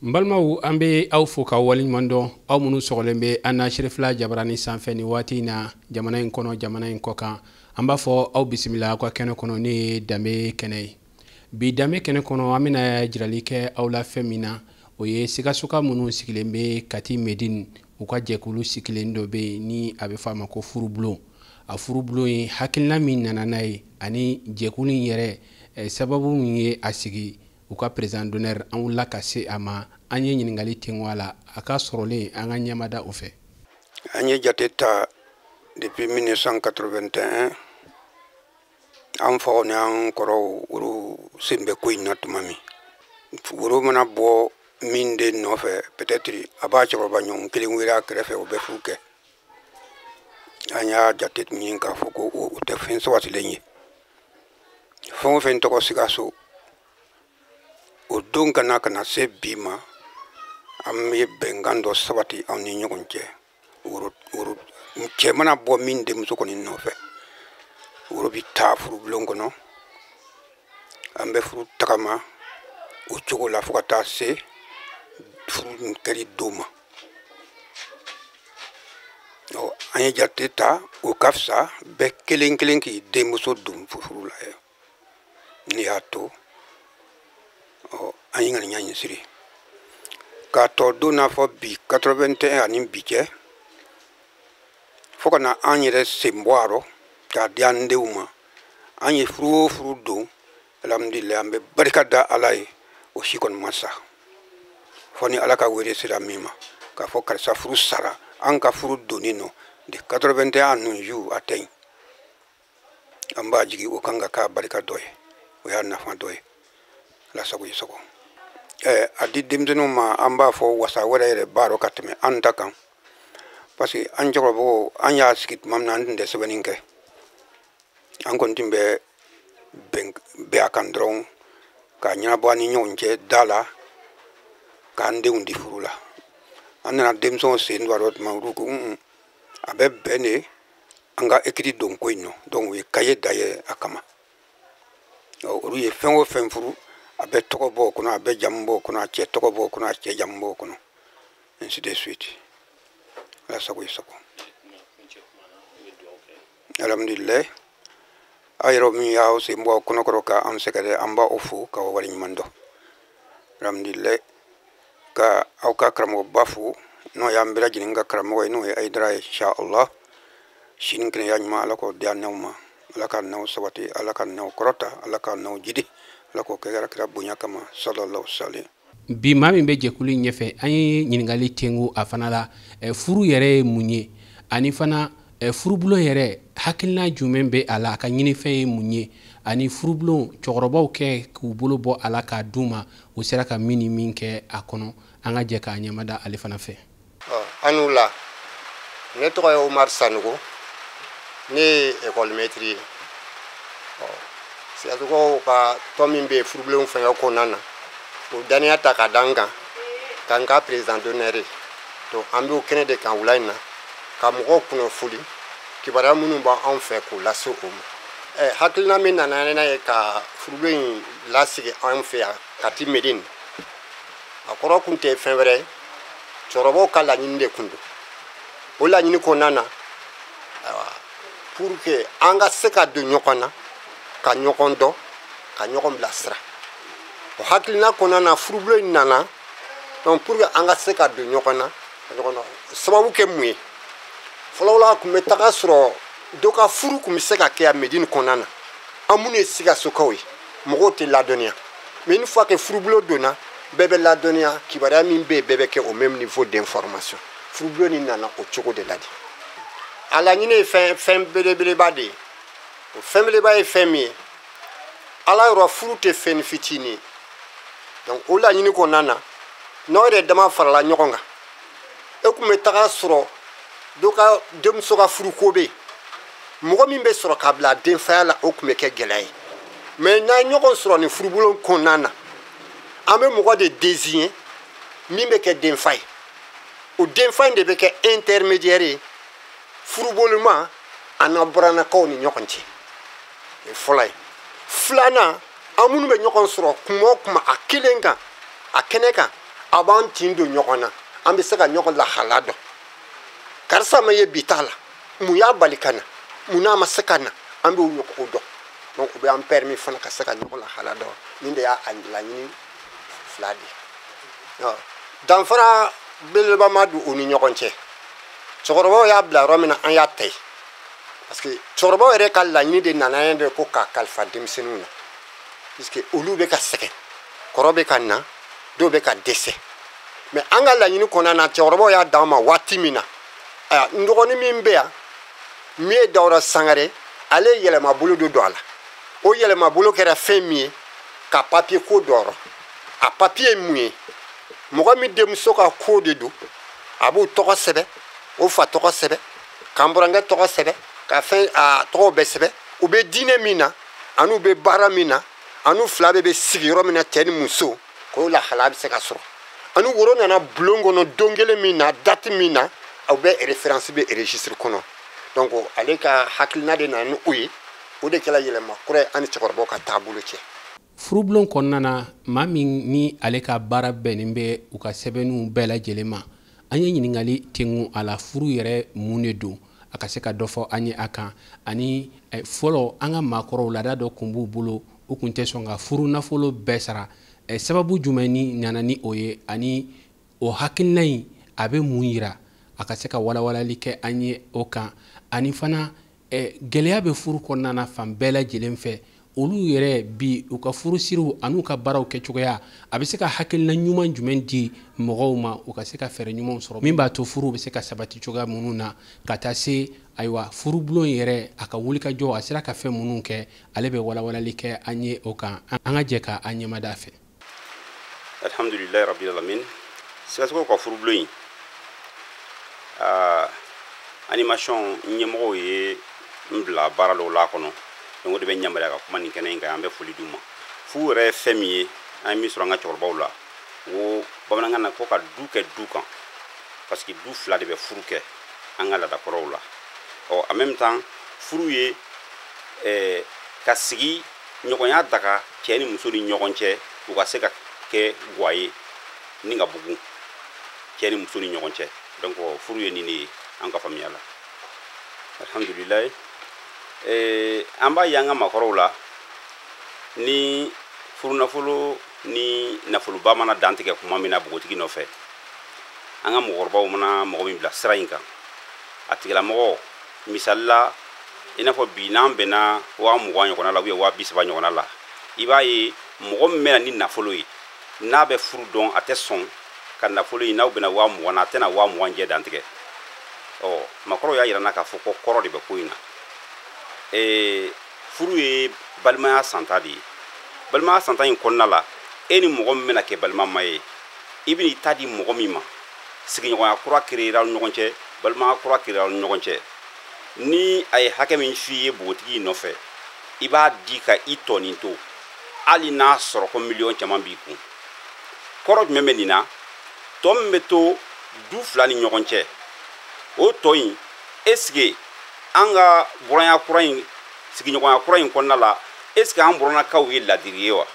N balimaw, an bɛ aw fo ka waleɲuman dɔn, aw minnu sɔgɔlen bɛ an na Serifila Jabarani sanfɛ ni waati in na, jamana in kɔnɔ, jamana in kɔ kan. An b'a fɔ aw bisimila aw ka kɛnɛ kɔnɔ, ne ye Danbe kɛnɛ ye. Bi Danbe kɛnɛ kɔnɔ, an bɛna jirali kɛ aw la fɛn min na, o ye Sikasoka minnu sigilen bɛ Kati Medine, u ka jɛkulu sigilen dɔ bɛ yen ni a bɛ fɔ a ma ko furubulon. A furubulon ye hakilina min nana n'a ye ani jɛkulu in yɛrɛ sababu min ye a sigi, u ka président d'honneur, an wulila ka se a ma, an ye ɲininkali tengu a la, a ka sɔrɔlen an ka ɲɛmada o fɛ. An ye jate ta depuis 1981, an faw ni an kɔrɔw, olu sen bɛ ko in na. Tuma min woro mana bɔ min den nɔfɛ, peut-être a b'a cɛkɔrɔba ɲɔgɔn kelen wele a kɛrɛfɛ, o bɛ furu kɛ. An y'a jate ɲini k'a fɔ ko o tɛ fɛn sabatilen ye. Fɛn o fɛn tɔgɔ Sikaso, o don ka na se bi ma, an bɛ bɛnkan dɔ sabati anw ni ɲɔgɔn cɛ. Woro woro, cɛ mana bɔ min denmuso kɔni nɔfɛ, woro bɛ taa furubulon kɔnɔ, an bɛ furu tagama o cogo la fo ka taa se furu kɛli don ma. Ɔ, an ye jate ta, o ka fisa bɛɛ kelen kelen k'i denmuso don furu la ye. Ne y'a to, ɔ, an ye ŋaniya in siri k'a tɔ don n'a fɔ bi 81 ani bi cɛ, fo ka na an yɛrɛ sen bɔ a rɔ k'a di an denw ma. An ye furu o furu don, alhamdulilayi, an bɛ barika da Ala ye, o si kɔni ma sa, fɔ ni Ala ka wele sera min ma k'a fɔ karisa furu sara. An ka furu donni nɔ de 81 à nos jours, a tɛ yen. An b'a jigi o kan ka k'a barika dɔ ye, o y'a nafa dɔ ye. Ala sago i sago. A di denmisɛnninw ma, an b'a fɔ wasa wɛrɛ yɛrɛ b'a rɔ ka tɛmɛ an ta kan, parce que an cɛkɔrɔbaw, an y'a sigi tuma min na, an tun tɛ sɛbɛnni kɛ, an kɔni tun bɛ bɛn bɛn a kan dɔrɔn k'a ɲɛnabɔ an ni ɲɔgɔn cɛ da la, k'an denw di furu la. An nana denmisɛnw sen don a rɔ tuma, olu ko a bɛ bɛn de an ka écrit don ko in nɔ. Donc u ye cahier dayɛlɛ a kama. Olu ye fɛn o fɛn furu, a bɛ tɔgɔ bɔ o kɔnɔ, a bɛ jamu bɔ o kɔnɔ, a cɛ tɔgɔ bɔ o kɔnɔ, a cɛ jamu bɔ o kɔnɔ, ainsi de suite. Ala sago i sago. Alhamdulilayi, aw yɛrɛ min y'aw sen bɔ aw kɔnɔkɔrɔ ka an sɛgɛrɛ, an b'aw fo k'aw waleɲuman dɔn. Alhamdulilayi, ka aw ka karamɔgɔba fo, n'o y'an bɛɛ lajɛlen ka karamɔgɔ ye, n'o ye Ayidara ye. Inshallah, sini kɛnɛya ɲuman, Ala k'o di an n'aw ma. Ala ka n'aw sabati, Ala ka n'aw kɔrɔta, Ala ka n'aw jidi, Ala k'o kɛ Ala kira bonya kama, sallallahu salim. Bi maa min bɛ jɛkulu in ɲɛfɛ, an ye ɲininkali tengu a fana la, furu yɛrɛ ye mun ye, ani fana furubulon yɛrɛ hakilina jumɛn bɛ a la, a ka ɲinifɛn ye mun ye, ani furubulon cɛkɔrɔbaw kɛ k'u bolo bɔ a la k'a d'u ma, u sera ka min ni min kɛ a kɔnɔ. An ka jɛ k'a ɲɛmada ale fana fɛ. An n'u la, ne tɔgɔ ye Omar Sanogo, ne ye école maître ye. Ɔ, Sikasokaw ka tɔn min bɛ yen furubilenw fɛngɛ kɔnɔna na, o daniya ta ka da n kan ka n ka président d'honneur ye. Donc an b'o kɛnɛ de kan wula in na ka mɔgɔw kunnafoni kibaruya minnu b'anw fɛ k'o lase o ma. Hakilina min nana n'a ye ka furubilen in lasigi anw fɛ yan Kati Medine, a kɔrɔ kun tɛ fɛn wɛrɛ ye, cɛkɔrɔbaw ka laɲini de kun don. O laɲini kɔnɔna na, ayiwa, pour que an ka se ka don ɲɔgɔn na, ka ɲɔgɔn dɔn, ka ɲɔgɔn bilasira, o hakilina kɔnɔna na furubulon in nana. Donc pour que an ka se ka don ɲɔgɔn na, ka ɲɔgɔn dɔn, sababu kɛ mun ye? Fɔlɔ la, tun bɛ taga sɔrɔ dɔ ka furu tun bɛ se ka kɛ yan Medine kɔnɔna na, an minnu ye Sikasokaw ye, mɔgɔw tɛ ladɔnniya. Mais une fois que furubulon donna, bɛɛ bɛ ladɔnniya, kibaruya min bɛ yen, bɛɛ bɛ kɛ au même niveau d'information. Furubulon nin nana o cogo de la de. A laɲini ye fɛn fɛn belebeleba de ye. O fɛn belebeleba ye fɛn min ye, Ala yɔrɔ, furu tɛ fɛn fitinin ye. Donc o laɲini kɔnɔna na, n'aw yɛrɛ dama farala ɲɔgɔn kan, e kun bɛ taga sɔrɔ dɔ ka denmuso ka furuko bɛ yen, mɔgɔ min bɛ sɔrɔ k'a bila denfaya la, o tun bɛ kɛ gɛlɛya ye. Mais n'an ye ɲɔgɔn sɔrɔ nin furubulon kɔnɔna na, an bɛ mɔgɔ de désigner min bɛ kɛ denfa ye. O denfa in de bɛ kɛ intermédiaire ye furuboloma an n'an buranakaw ni ɲɔgɔn cɛ. O ye fɔlɔ ye. Filanan, an minnu bɛ ɲɔgɔn sɔrɔ kuma o kuma a kelen kan, a kɛnɛ kan, A b'an tin don ɲɔgɔn na, an bɛ se ka ɲɔgɔn lahala dɔn. Karisa ma ye bi t'a la, mun y'a bali ka na, mun n'a ma se ka na, an b'o ɲɔgɔn dɔn. Donc o bɛ an permis fana ka se ka ɲɔgɔn lahala dɔn. Nin de y'a laɲini fila de ye. Danfara belebeleba ma don u ni ɲɔgɔn cɛ. Cɛkɔrɔbaw y'a bila yɔrɔ min na, an y'a ta yen, parce que cɛkɔrɔbaw yɛrɛ ka laɲini de nana ye de ko k'a kalifa denmisɛnninw na, puisque olu bɛ ka sɛgɛn, kɔrɔ bɛ ka na, dɔw bɛ ka dɛsɛ. Mais an ka laɲini kɔnɔna na, cɛkɔrɔbaw y'a d'an ma waati min na, ayiwa, n dɔgɔnin min bɛ yan, min ye Dawuda Sangare, ale ye yɛlɛmabolo dɔ don a la. O yɛlɛmabolo kɛra fɛn min ye, ka papiye ko dɔrɔ. A papiye ye mun ye? Mɔgɔ min denmuso ka ko de don, a b'o tɔgɔ sɛbɛn, o fa tɔgɔ sɛbɛn, k'an burankɛ tɔgɔ sɛbɛn, ka fɛn a tɔgɔw bɛɛ sɛbɛn. U bɛ diinɛ min na, an'u bɛ baara min na, an'u fila bɛɛ bɛ sigi yɔrɔ min na, cɛ ni muso, k'o lahalaya bɛ se ka sɔrɔ. Ani woro nana bulon kɔnɔ don kelen min na, date min na, aw bɛ référence bɛ registre kɔnɔ. Donc ale ka hakilina de nana ni o ye, o de kɛra yɛlɛma kura ye an ni cɛkɔrɔbaw ka taabolo cɛ. Furubulon kɔnɔna na, maa min ni ale ka baara bɛnnen bɛ u ka sɛbɛnniw bɛɛ lajɛlen ma, an ye ɲininkali tengu a la, furu yɛrɛ mun de don, a ka se ka dɔ fɔ an ye a kan. Ani fɔlɔ an ka maakɔrɔw, laada dɔ kun b'u bolo, u kun tɛ sɔn ka furu nafolo bɛɛ sara. Sababu jumɛn ni nana ni o ye, ani o hakilina in a bɛ mun yira, a ka se ka walawalali kɛ an ye o kan. Ani fana gɛlɛya bɛ furu kɔnɔna na fan bɛɛ lajɛlen fɛ, olu yɛrɛ bi u ka furusiriw an'u ka baaraw kɛcogoya, a bɛ se ka hakilina ɲuman jumɛn di mɔgɔw ma, u ka se ka fɛɛrɛ ɲumanw sɔrɔ min b'a to furu bɛ se ka sabati cogoya minnu na, ka taa se ayiwa furubulon yɛrɛ a ka wulikajɔ, a sera ka fɛn minnu kɛ, ale bɛ walawalali kɛ an ye o kan. An ka jɛ ka an ɲɛmada fɛ. Alhamdulilayi rabbil alamin. Sikasokaw ka furubulon in animation ɲɛmɔgɔw ye n bila baara dɔw la kɔnɔ, donc o de bɛ n yamaruya ka kuma nin kɛnɛ in kan. An bɛ foli d'u ma. Furu yɛrɛ ye fɛn min ye, an ye min sɔrɔ an ka cɛkɔrɔbaw la, ko bamanankan na ko ka du kɛ du kan, parce que du fila de bɛ furu kɛ an ka laadakɔrɔw la. Ɔ en même temps, furu ye ka sigi ɲɔgɔnya daga cɛ ni muso ni ɲɔgɔn cɛ, u ka se ka kɛ guwa ye ni ka bugun cɛ ni muso ni ɲɔgɔn cɛ. Donc furu ye nin de ye an ka faamuya la. Alhamdulilayi. An b'a ye an ka maakɔrɔw la, ni furunafolo ni nafoloba mana dantigɛ kuma min na npogotigi nɔfɛ, an ka mɔgɔkɔrɔbaw mana mɔgɔ min bila sira in kan, a tigilamɔgɔ, misali la, i n'a fɔ bi n'an bɛnna 20,000 ɲɔgɔnna la ou bien 30,000 ɲɔgɔnna la, i b'a ye mɔgɔ min bɛna ni nafolo ye, n'a bɛ furu dɔn, a tɛ sɔn ka nafolo in, n'aw bɛnna 20,000 na, a tɛna 20,000 jɛ dantigɛ. Ɔ maakɔrɔw y'a yira n na k'a fɔ ko kɔrɔ de bɛ ko in na. Furu ye balimaya santa de ye. Balimaya santa in kɔnɔna la, e ni mɔgɔ min bɛna kɛ balimama ye, i bɛn'i ta di mɔgɔ min ma, sigiɲɔgɔnya kura créera aw ni ɲɔgɔn cɛ, balimaya kura créera aw ni ɲɔgɔn cɛ. Ni a ye hakɛ min f'i ye npogotigi in nɔfɛ, i b'a di ka i tɔnin to, hali n'a sɔrɔ ko miliyɔn caman b'i kun. Kɔrɔ jumɛn bɛ nin na? Tɔ min bɛ to du fila ni ɲɔgɔn cɛ, o tɔ in, est-ce que an ka buranya kura in, sigiɲɔgɔnya kura in kɔnɔna la, est-ce que an burannakaw ye ladiri ye wa?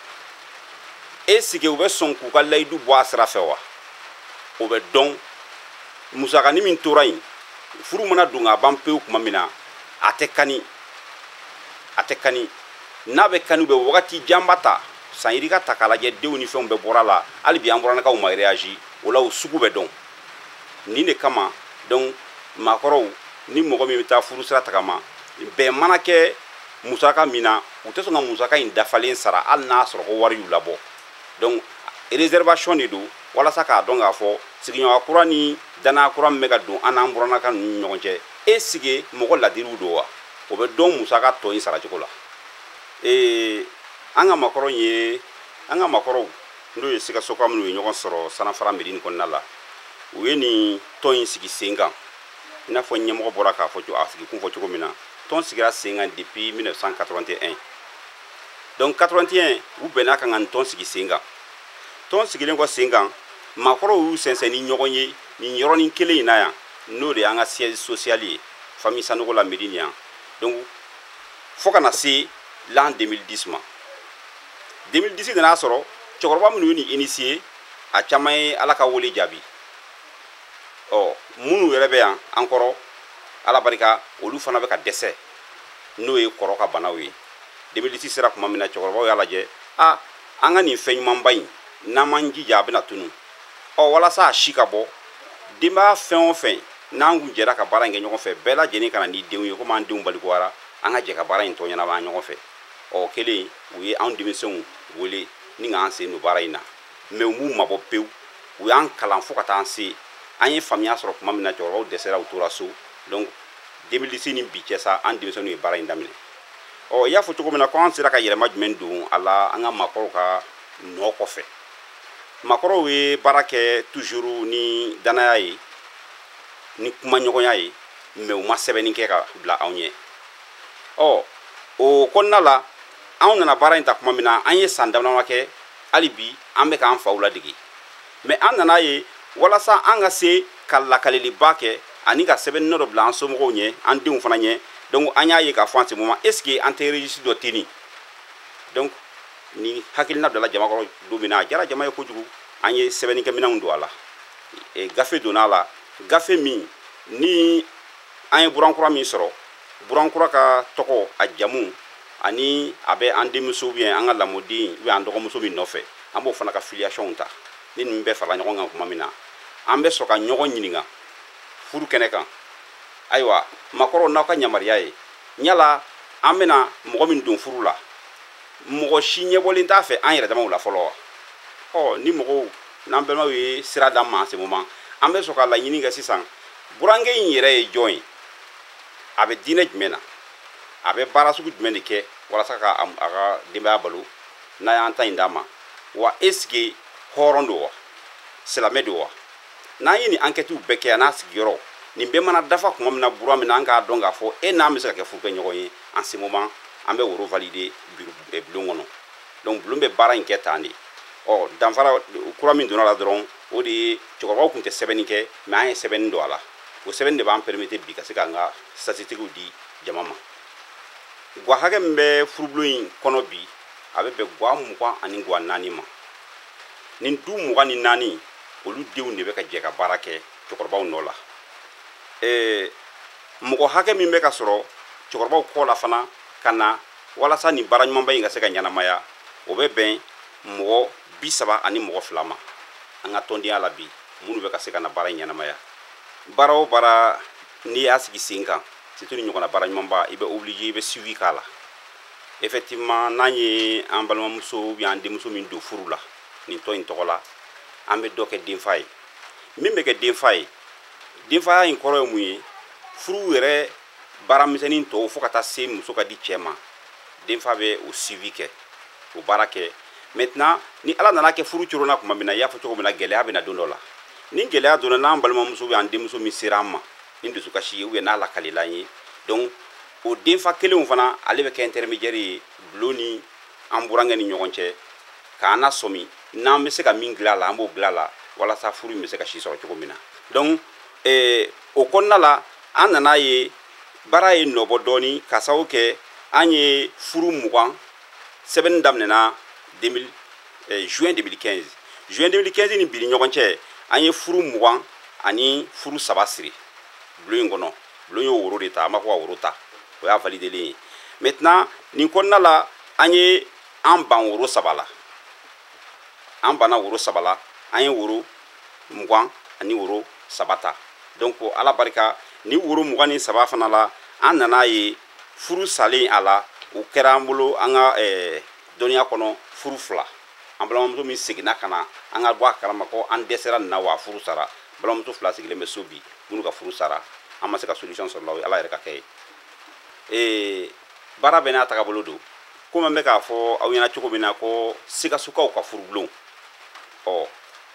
Est-ce que u bɛ sɔn k'u ka layidu bɔ a sira fɛ wa? O bɛ dɔn musakanin min tora yen, furu mana don ka ban pewu tuma min na, a tɛ kani, a tɛ kani. N'a bɛ kani, u bɛ wagati janba ta, san yirika ta k'a lajɛ, denw ni fɛnw bɛɛ bɔra la, hali bi an burannakaw ma réagi o la, o sugu bɛ dɔn. Nin de kama donc maakɔrɔw ni mɔgɔ min bɛ taa furu sira tagama, bɛn mana kɛ musaka min na, u tɛ sɔn ka musaka in dafalen sara, hali n'a sɔrɔ ko wari y'u labɔ. Donc réservation de don walasa k'a dɔn k'a fɔ sigiɲɔgɔnya kura ni danaya kura min bɛ ka don an n'an burannaka ninnu ni ɲɔgɔn cɛ, est ce que mɔgɔ ladiriw don wa? O bɛ dɔn musaka tɔ in saracogo la. An ka maakɔrɔw ye, an ka maakɔrɔw n'o ye Sikasoka minnu ye ɲɔgɔn sɔrɔ Sanafara Medini kɔnɔna la, u ye nin tɔn in sigi sen kan. I n'a fɔ ɲɛmɔgɔ bɔra k'a fɔ a sigi kun fɔ cogo min na, tɔn sigira sen kan depuis 1981. Donc 81, u bɛnna kan ka nin tɔn sigi sen kan. Tɔn sigilen kɔ sen kan, maakɔrɔw y'u sɛnsɛn ni ɲɔgɔn ye nin yɔrɔnin kelen in na yan, n'o de y'an ka siège social ye famille Sanogo la Medini yan. Donc fo ka na se l'an 2010 ma. 2010 nana sɔrɔ cɛkɔrɔba minnu ye nin initié, A caman ye Ala ka wele jaabi. Ɔ, minnu yɛrɛ bɛ yan an kɔrɔ, Ala barika, olu fana bɛ ka dɛsɛ, n'o ye kɔrɔ ka banaw ye. 2010 sera tuma min na, cɛkɔrɔbaw y'a lajɛ, a an ka nin fɛn ɲumanba in, n'an m'an jija, a bɛna tunu. Ɔ, walasa a si ka bɔ, denbaya fɛn o fɛn n'an kun jɛra ka baara in kɛ ɲɔgɔn fɛ, bɛɛ lajɛlen ka na n'i denw ye, komi an denw balikuyara, an ka jɛ ka baara in tɔ ɲɛnabɔ an ɲɔgɔn fɛ. Ɔ, kelen, u ye anw denmisɛnw wele ni k'an sen don baara in na, mɛ u m'u mabɔ pewu. U y'an kalan fo ka taa an se, an ye faamuya sɔrɔ tuma min na, cɛkɔrɔbaw dɛsɛra, u tora so. Donc 2010 ni bi cɛ sa, an denmisɛnninw ye baara in daminɛ. Ɔ, i y'a fɔ cogo min na ko an sera ka yɛlɛma jumɛn don a la an ka maakɔrɔw ka nɔ kɔfɛ? Maakɔrɔw ye baara kɛ toujours ni danaya ye, ni kumaɲɔgɔnya ye, mɛ u ma sɛbɛnni kɛ ka bila anw ɲɛ. Ɔ, o kɔnɔna la, anw nana baara in ta tuma min na, an ye san dama dama kɛ. Hali bi an bɛ k'an faw ladege, mɛ an nana ye, walasa an ka se ka lakaleliba kɛ ani ka sɛbɛnni dɔ bila an somɔgɔw ɲɛ, an denw fana ɲɛ, donc an y'a ye k'a fɔ en ce moment, est ce que an tɛ registre dɔ teni? Donc ni hakilina bilala jama kɔrɔ don min na, a diyara jama ye kojugu. An ye sɛbɛnnikɛminɛnw don a la, gafe donna a la, gafe min ni an ye burankura min sɔrɔ, burankura ka tɔgɔ, a jamu, ani a bɛ an denmuso, ou bien an ka lamɔden, ou bien an dɔgɔmuso min nɔfɛ, an b'o fana ka filiation ta. Ni ninnu bɛɛ farala ɲɔgɔn kan tuma min na, an bɛ sɔrɔ ka ɲɔgɔn ɲininka furu kɛnɛ kan. Ayiwa, makɔrɔw, n'aw ka yamaruya ye, yala an bɛna mɔgɔ min don furu la, mɔgɔ si ɲɛbɔlen t'a fɛ an yɛrɛ damaw la fɔlɔ wa? Ɔ, ni mɔgɔw n'an balimaw ye sira d'an ma en ce moment, an bɛ sɔrɔ ka laɲini kɛ sisan: burankɛ in yɛrɛ ye jɔn ye? A bɛ diinɛ jumɛn na? A bɛ baara sugu jumɛn de kɛ walasa ka a ka denbaya balo n'a y'an ta in d'a ma wa? Est ce que hɔrɔn don wa, silamɛ don wa? N'an ye nin enquête bɛɛ kɛ, a n'a sigiyɔrɔ, nin bɛɛ mana dafa tuma min na, buran min na, an k'a dɔn k'a fɔ e n'an bɛ se ka kɛ furukɛ ɲɔgɔn ye, en ce moment an bɛ woro valider bulon kɔnɔ. Donc bulon bɛ baara in kɛ tan de. Ɔ, danfara kura min donna la dɔrɔn, o de ye cɛkɔrɔbaw tun tɛ sɛbɛnni kɛ, mɛ an ye sɛbɛnni don a la. O sɛbɛnni de b'an permettre bi ka se k'an ka statistiques di jama ma. Gwa hakɛ min bɛ furubulon in kɔnɔ bi, a bɛ bɛn gwa 24 ma. Nin du 24, olu denw de bɛ ka jɛ ka baara kɛ cɛkɔrɔbaw nɔ la. Mɔgɔ hakɛ min bɛ ka sɔrɔ cɛkɔrɔbaw kɔ la fana ka na walasa nin baara ɲumanba in ka se ka ɲɛnamaya, o bɛ bɛn mɔgɔ 32 ma an ka tɔndenya la bi, minnu bɛ ka se ka na baara in ɲɛnamaya. Baara o baara, n'i y'a sigi sen kan, surtout ni ɲɔgɔnna baara ɲumanba, i bɛ obligé i bɛ suivi k'a la. Effectivement, n'an ye an balimamuso ou bien an denmuso min don furu la nin tɔn in tɔgɔ la, an bɛ dɔ kɛ denfa ye. Min bɛ kɛ denfa ye, denfaya in kɔrɔ ye mun ye? Furu yɛrɛ baaramisɛnnin tɔw, fo ka taa se muso ka di cɛ ma, denfa bɛ o suivi kɛ, o baara kɛ. Maintenant, ni Ala nana kɛ furu coronna tuma min na, i y'a fɔ cogo min na, gɛlɛya bɛ na don dɔ la. Ni gɛlɛya donna, n'an balimamuso bɛ an denmuso min sera an ma ni dusukasi ye, ou bien n'a lakalila an ye, donc o denfa kelenw fana, ale bɛ kɛ intermédiaire ye bulon ni an burankɛ ni ɲɔgɔn cɛ, k'an lasɔmi n'an bɛ se ka min dilan a la, an b'o dilan a la, walasa furu in bɛ se ka si sɔrɔ cogo min na. Donc o kɔnɔna la, an nana ye baara ye nɔbɔ dɔɔni, ka sababu kɛ an ye furu 20 sɛbɛnni daminɛna 2000, juin 2015. Juin 2015 ni bi ni ɲɔgɔn cɛ, an ye furu 20 ani furu saba siri bulon in kɔnɔ. Bulon y'o woro de ta, an b'a fɔ ka woro ta, o y'a validelen ye. Maintenant, nin kɔnɔna la, an ye an ban woro saba la, an banna woro saba la, an ye woro 20 ani woro saba ta. Donc Ala barika, ni woro 23 fana la, an nana ye furu salen a la, o kɛra an bolo an ka dɔnniya kɔnɔ furu fila. An balimamuso min seginna ka na, an ka bɔ a kalama ko an dɛsɛra nin na wa, furu sara. Balimamuso fila sigilen bɛ so bi, minnu ka furu sara, an ma se ka solution sɔrɔ la, o ye Ala yɛrɛ ka kɛ ye. Baara bɛɛ n'a tagabolo don. Komi an bɛ k'a fɔ aw ɲɛna cogo min na ko Sikasokaw ka furubulon, ɔ,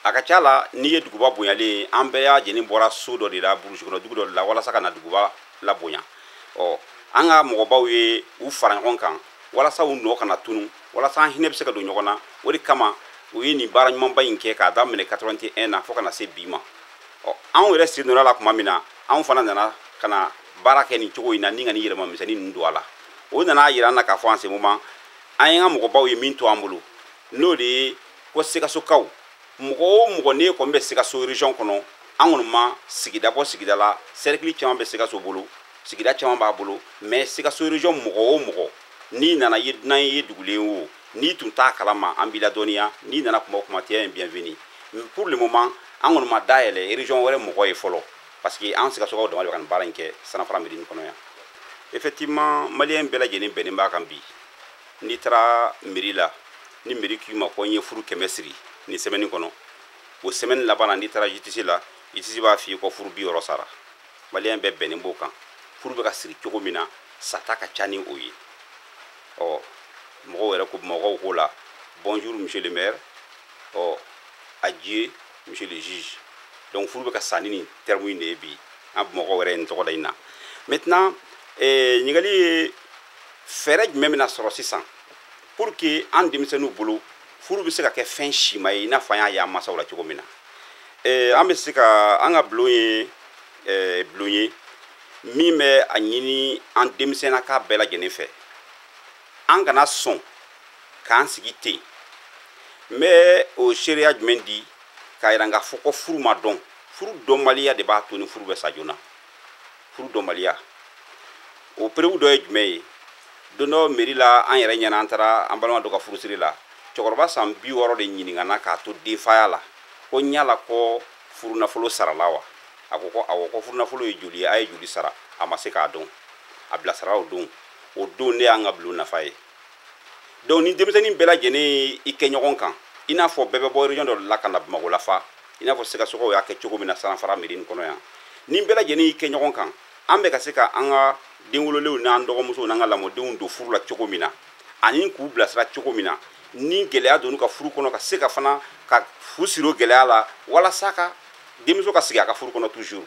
a ka ca la, n'i ye duguba bonyalen ye, an bɛɛ y'a jɛni bɔra so dɔ de la, burusi kɔnɔ dugu dɔ de la, walasa ka na duguba labonya. Ɔ, an ka mɔgɔbaw ye u fara ɲɔgɔn kan walasa u nɔ kana tunu, walasa an hinɛ bɛ se ka don ɲɔgɔn na. O de kama u ye nin baara ɲumanba in kɛ k'a daminɛ 81 na fo ka na se bi ma. Ɔ, anw yɛrɛ sen donna la tuma min na, anw fana nana ka na baara kɛ nin cogo in na, ni ka nin yɛlɛma misɛnnin ninnu don a la. O nana yira an na k'a fɔ en ce moment, an ye ka mɔgɔbaw ye min to an bolo, n'o de ye ko Sikasokaw Mɔgɔ o mɔgɔ n'e kɔni bɛ Sikaso région kɔnɔ, an kɔni ma sigida bɔ sigida la, cercle caman bɛ Sikaso bolo, sigida caman b'a bolo, mais Sikaso région mɔgɔ o mɔgɔ n'i nana, i ye dunan ye, i ye dugulen o, n'i tun t'a kalama, an b'i ladɔnniya. N'i nana kuma o kuma, t'es un bienvenu. Pour le moment, an kɔni ma dayɛlɛ région wɛrɛ mɔgɔ ye fɔlɔ, parce que an Sikasokaw dama de bɛ ka nin baara in kɛ Sanafara mairie kɔnɔ yan. Effectivement, maliyɛn bɛɛ lajɛlen bɛnnen b'a kan bi. N'i taara mairie la, ni mairie k'i ma ko n ye furu 100 siri nin semaine kɔnɔ, o semaine laban na, n'i taara justice la, justice b'a f'i ye ko furu 60 sara. Maliyɛn bɛɛ bɛnnen b'o kan. Furu bɛ ka siri cogo min na, sata ka ca ni o ye. Ɔ, mɔgɔw yɛrɛ ko, mɔgɔw k'o la: bonjour monsieur le maire, ɔ, adieu monsieur le juge. Donc furu bɛ ka sa ni nin terme in de ye bi. An mɔgɔw yɛrɛ ye nin tɔgɔ da in na. Maintenant, ɲininkali ye: fɛɛrɛ jumɛn bɛna sɔrɔ sisan pour que an denmisɛnninw bolo furu bɛ se ka kɛ fɛn sima ye, i n'a fɔ an y'a ye an masaw la cogo min na? An bɛ se ka an ka bulon ye, bulon ye min bɛ a ɲini an denmisɛnnaka bɛɛ lajɛlen fɛ, an kana sɔn k'an sigi ten. N bɛ o seereya jumɛn di k'a yira k'a fɔ ko furu ma dɔn? Furu dɔnbaliya de b'a to ni furu bɛ sa joona. Furu dɔnbaliya, o preuve dɔ ye jumɛn ye? Don dɔ mairie la, an yɛrɛ ɲɛna, an taara an balima dɔ ka furusiri la. Cɛkɔrɔba san 60 de ɲininkana k'a to denfaya la ko yala ko furunafolo sarala wa? A ko ko awɔ. Ko furunafolo ye joli ye? A ye joli sara? A ma se k'a dɔn. A bilasira o don. O don ne y'an ka bulon nafa ye. Donc ni denmisɛnnin bɛɛ lajɛlen ye i kɛ ɲɔgɔn kan, i n'a fɔ bɛɛ bɛ bɔ région dɔ de la ka na Bamakɔ la fa, i n'a fɔ Sikasokaw y'a kɛ cogo min na Sanafara mairie nin kɔnɔ yan, ni bɛɛ lajɛlen y'i kɛ ɲɔgɔn kan, an bɛ ka se ka an ka den wololenw n'an dɔgɔmusow n'an ka lamɔdenw don furu la cogo min na, ani k'u bilasira cogo min na, ni gɛlɛya donn'u ka furu kɔnɔ, ka se ka fana ka fu siri o gɛlɛya la, walasa ka denmuso ka sigi a ka furu kɔnɔ toujours.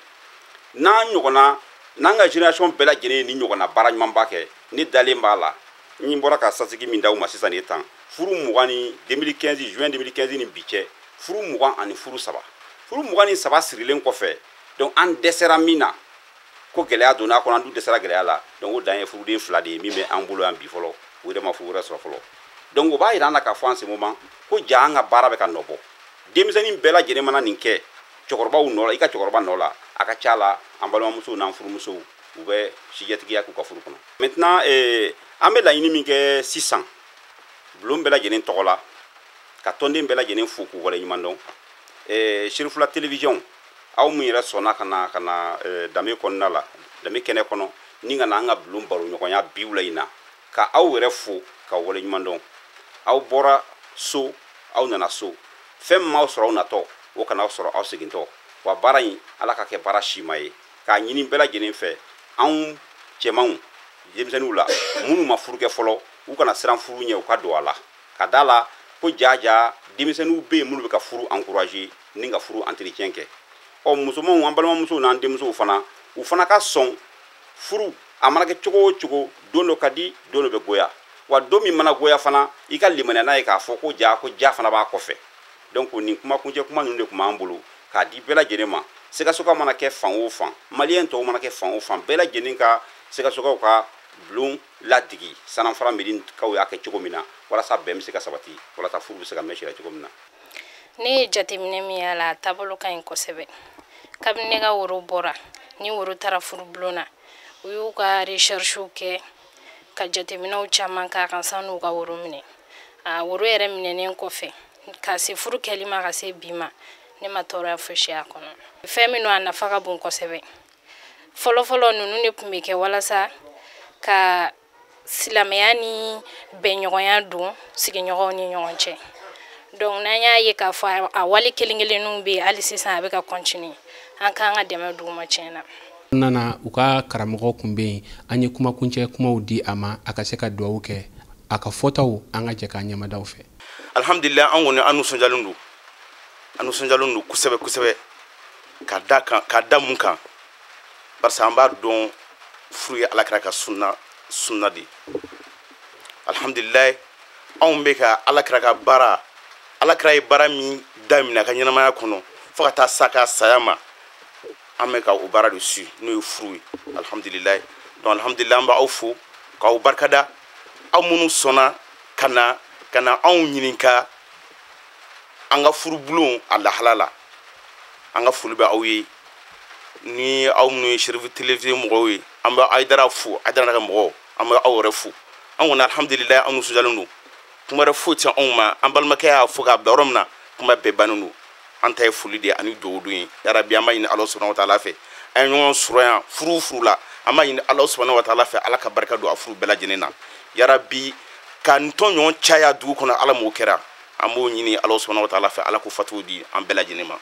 N'an ɲɔgɔnna, n'an ka génération bɛɛ lajɛlen ye ni ɲɔgɔnna baara ɲumanba kɛ, ne dalen b'a la. N bɔra ka statistique min d'aw ma sisan nin ye tan, furu 20 ni 2015, juin 2015 ni bi cɛ, furu 20 ani furu saba, furu 23 sirilen kɔfɛ. Donc an dɛsɛra min na, ko gɛlɛya donna a kɔnɔ, an dun dɛsɛra gɛlɛya la. Donc o dan ye furuden 2 de ye min bɛ an bolo yan bi fɔlɔ. O yɛrɛ ma furu wɛrɛ sɔrɔ fɔlɔ. Donc o b'a yira an na k'a fɔ en ce moment ko ja an ka baara bɛ ka nɔ bɔ. Denmisɛnnin bɛɛ lajɛlen mana nin kɛ cɛkɔrɔbaw nɔ la, i ka cɛkɔrɔba nɔ la, a ka ca la, an balimamusow n'an furumusow, u bɛ sijɛtigiya k'u ka furu kɔnɔ. Maintenant, an bɛ laɲini min kɛ sisan bulon bɛɛ lajɛlen tɔgɔ la, ka tɔnden bɛɛ lajɛlen fo k'u waleɲuman dɔn, Serifula télévision, aw min yɛrɛ sɔnna ka na danbe kɔnɔna la, danbe kɛnɛ kɔnɔ, ni ka na an ka bulon baro ɲɔgɔnya bi wula in na, ka aw yɛrɛ fo ka waleɲuman dɔn. Aw bɔra so, aw nana so, fɛn min m'aw sɔrɔ aw natɔ, o kana aw sɔrɔ aw segintɔ. Wa baara in, Ala ka kɛ baara sima ye. K'a ɲini bɛɛ lajɛlen fɛ, anw cɛmanw, denmisɛnninw la minnu ma furu kɛ fɔlɔ, u kana siran furu ɲɛ, u ka don a la, ka da la ko jaja denmisɛnninw bɛ yen minnu bɛ ka furu encourager ni ka furu entretien kɛ. Ɔ, musomanw, an balimamusow n'an denmusow fana, u fana ka sɔn furu. A mana kɛ cogo o cogo, don dɔ ka di, don dɔ bɛ goya. Wa don min mana goya fana, i ka limaniya n'a ye k'a fɔ ko ja ko ja fana b'a kɔfɛ. Donc nin kuma kuncɛ kuma ninnu de tun b'an bolo k'a di bɛɛ lajɛlen ma. Sikasokaw mana kɛ fan o fan, maliyɛn tɔw mana kɛ fan o fan, bɛɛ lajɛlen ka Sikasokaw ka bulon ladigi Sanafara kaw y'a kɛ cogo min na, walasa bɛn bɛ se ka sabati, walasa furu bɛ se ka mɛn sira cogo min na. Ne ye jateminɛ min y'a la, a taabolo ka ɲi kosɛbɛ. Kabini ne ka woro bɔra, ni woro taara furu bulon na, u y'u ka recherchew kɛ ka jateminɛw caman k'a kan san'u ka woro minɛ. A woro yɛrɛ minɛnen kɔfɛ, ka se furu kɛli ma, ka se bi ma, ne ma tɔɔrɔya fosi a kɔnɔ. Fɛn min don, a nafa ka bon kosɛbɛ. Fɔlɔfɔlɔ ninnu de tun bɛ kɛ walasa ka silamɛya ni bɛnɲɔgɔnya don sigiɲɔgɔnw ni ɲɔgɔn cɛ. Donc n'an y'a ye k'a fɔ a wale kelen kelenninw bɛ yen hali sisan, a bɛ ka continuer, an k'an ka dɛmɛ d'u ma tiɲɛ na. Nana u ka karamɔgɔ kun bɛ yen, an ye kumakuncɛ kumaw di a ma, a ka se ka dugawu kɛ. A ka fɔtaw, an ka jɛ k'an ɲɛmadaw fɛ. Alhamdulilah, an kɔni, an nisɔndiyalen don, an nisɔndiyalen don kosɛbɛ kosɛbɛ. Ka da kan, ka da mun kan? Barisa an b'a dɔn furu ye Alakira ka sunna, sunna de ye. Alhamdulilayi, anw bɛ ka Alakira ka baara, Alakira ye baara min daminɛ a ka ɲɛnamaya kɔnɔ fo ka taa s'a ka saya ma, an bɛ ka o baara de su, n'o ye furu ye. Alhamdulilayi. Donc alhamdulilayi, an b'aw fo k'aw barikada, aw minnu sɔnna ka na anw ɲininka. An ka furubulon a lahala la, an ka foli bɛ aw ye. Ni aw minnu ye Chérif Télévision mɔgɔw ye, an bɛ Hayidara fo, Hayidara ka mɔgɔw, an bɛ aw yɛrɛ fo. An kɔni alhamdulilayi, an nisɔndiyalen don, kuma wɛrɛ foyi tɛ anw ma. An balimakɛ y'a fɔ k'a bila yɔrɔ min na, kuma bɛɛ bannen don. An ta ye foli de ye ani dugawu don ye. Yarabi, an b'a ɲini Ala subahana wa taala fɛ, an ye ɲɔgɔn sɔrɔ yan furu furu la, an b'a ɲini Ala subahana wa taala fɛ, Ala ka barika don a furu bɛɛ lajɛlen na. Yarabi, ka nin tɔn ɲɔgɔn caya dugu kɔnɔ, Ala m'o kɛra, an b'o ɲini Ala subahana wa taala fɛ, Ala k'o fatuw di an bɛɛ lajɛlen ma.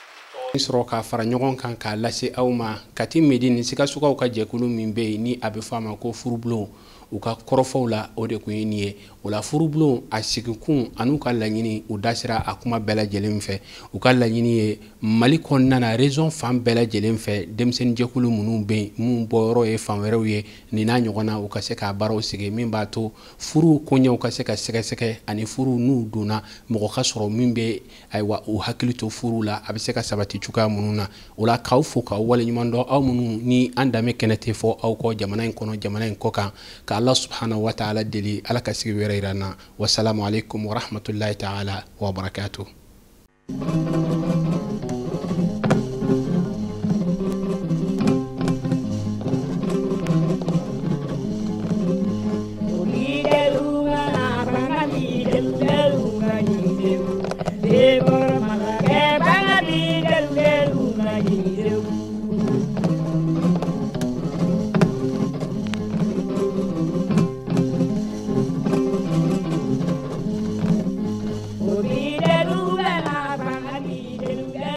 Sɔrɔ k'a fara ɲɔgɔn kan k'a lase aw ma Kati Medine Sikasokaw ka jɛkulu min bɛ yen ni a bɛ fɔ a ma ko furubulon, u ka kɔrɔfɔw la o de kun ye nin ye. O la furubulon a sigikun an'u ka laɲini, u da sera a kuma bɛɛ lajɛlen fɛ. U ka laɲini ye Mali kɔnɔna na, région fan bɛɛ lajɛlen fɛ, denmisɛnninjɛkulu minnu bɛ yen, minnu bɔyɔrɔ ye fan wɛrɛw ye, nin n'a ɲɔgɔn na, u ka se k'a baaraw sigi min b'a to furu koɲɛw ka se ka sɛgɛsɛgɛ, ani furu n'u donna mɔgɔ ka sɔrɔ min bɛ ayiwa u hakili to furu la, a bɛ se ka sabati cogoya minnu na. O la k'aw fo k'aw waleɲuman dɔn, aw minnu ni an danbe kɛnɛ tɛ fɔ aw kɔ jamana in kɔnɔ, jamana in kɔ kan, ka Ala subahana wa taala deli Ala ka sigi wɛrɛ yira an na. Wasalamu aleykum wa rahmatulahi taala wa barakatuh.